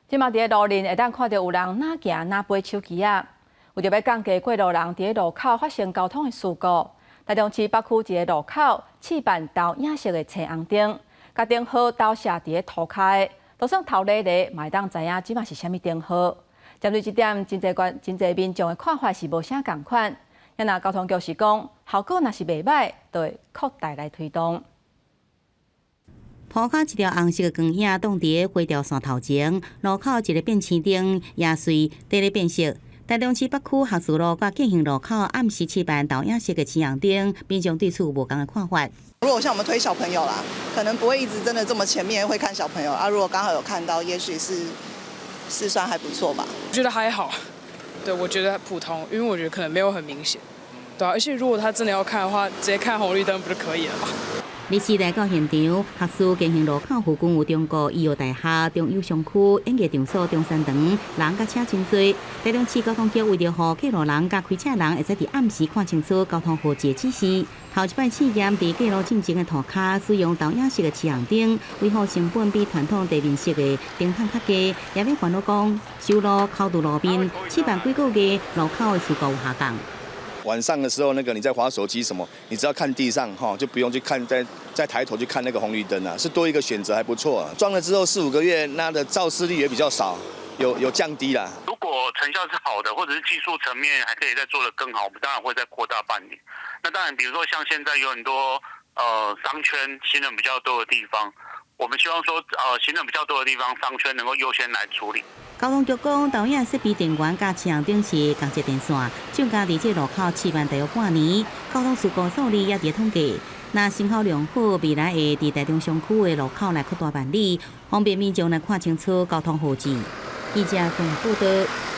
這馬佇路面會當看著有人若行若背手機仔，為著欲降低過路人佇路口發生交通的事故，台中市北區一個路口試辦投影式的青紅燈，共燈號投射佇塗跤的，就算頭犁犁嘛會當知影這馬是啥物燈號。針對這點，真濟關真濟民眾的看法是無啥仝款。若交通局是講，效果若是袂䆀，就會擴大來推動。塗跤一條紅色的光影擋佇花條線頭前，路口一个變青燈也隨佇咧變色。台中市北區學士路佮建興路口暗時試辦投影式的青紅燈，民眾對此有無仝的看法。如果像我們推小朋友啦，可能不會一直真的這麼前面會看小朋友啊。如果剛好有看到，也許是算還不錯吧。我覺得還好，對，我覺得普通，因為我覺得可能沒有很明顯，對啊。而且如果他真的要看的話，直接看紅綠燈不就可以了嗎？歷史來到現場，學士建興路口附近有中國醫藥大學、中友商區、演藝場所、中山堂，人佮車真濟。台中市交通局為著予過路人佮開車人會使佇暗時看清楚交通號誌指示，頭一擺試驗佇過路進前的塗跤使用投影式的青紅燈，維護成本比傳統地面式的燈筒較低，也免煩惱講修路溝佇路面，試辦幾個月路口的事故有下降。晚上的時候，那個你在滑手機什麼，你只要看地上哈，就不用去看再抬頭去看那個紅綠燈啊，是多一個選擇，還不錯啊。裝了之後四五個月，那的肇事率也比較少，有降低啦。如果成效是好的，或者是技術層面還可以再做得更好，我們當然會再擴大辦理。那當然，比如說像現在有很多商圈行人比較多的地方，我們希望說行人比較多的地方，商圈能夠優先來處理。交通局講，投影設備電源佮青紅燈是仝一電線，廠家佇這路口試辦大約半年，交通事故數字也佇統計。若成效良好，未來會佇台中商區的路口來擴大辦理，方便民眾來看清楚交通號誌。記者綜合報導。